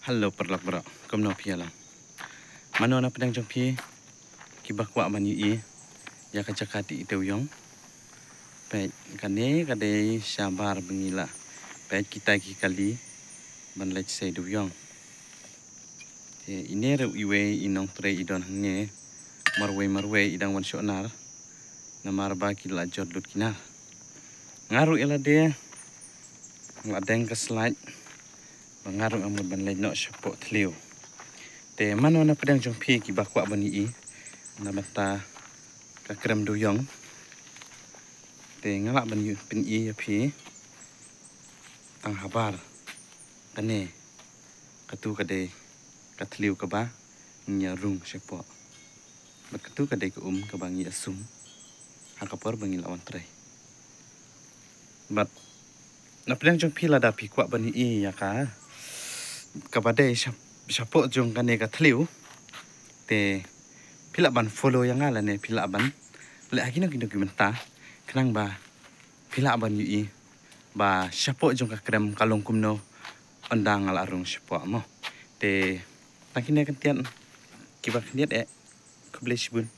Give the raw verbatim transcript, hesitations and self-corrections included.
Hello paralok baroh, kumno phi ïa la? Mano na pdeng jong phi kiba kwah ban ïohi ïa ka jaka tih dewiong? Peit, kane ka dei shabar ba ngi la peit kita ki kali ban leit sei dewiong. Te ine ruh iwei i nongtrei i don hangne, marwei marwei i dang wan shoh nar, namar ba ki la jot lut ki nar. Nga ruh ïa lade nga la deng ka slide ba nga ruh nga mut ban leit noh shapoh thliew. Te mano na pdeng jong phi kiba kwah ban ïohi na bynta ka krem dewiong, te nga lah ban ïohi pyni ïa phi tang habar. Kane, katu ka dei ka thliew kaba ngi ïa rung shapoh. Bad katu ka dei ka um kaba ngi ïa sum ha ka por ba ngi la wan trei. Bad na pdeng jong phi lada phi kwah ban ïohi ïa ka kaba dei shap-, shapoh jong kane ka thliew, te phi lah ban follow ïa nga lane phi lah ban leh ha kino kino ki bynta khnang ba phi lah ban ïohi ba shapoh jong ka krem ka long kumno ynda nga la rung shapoh mo. Te tang kine khyndiat, kiba khyndiat eh, khublei shibun.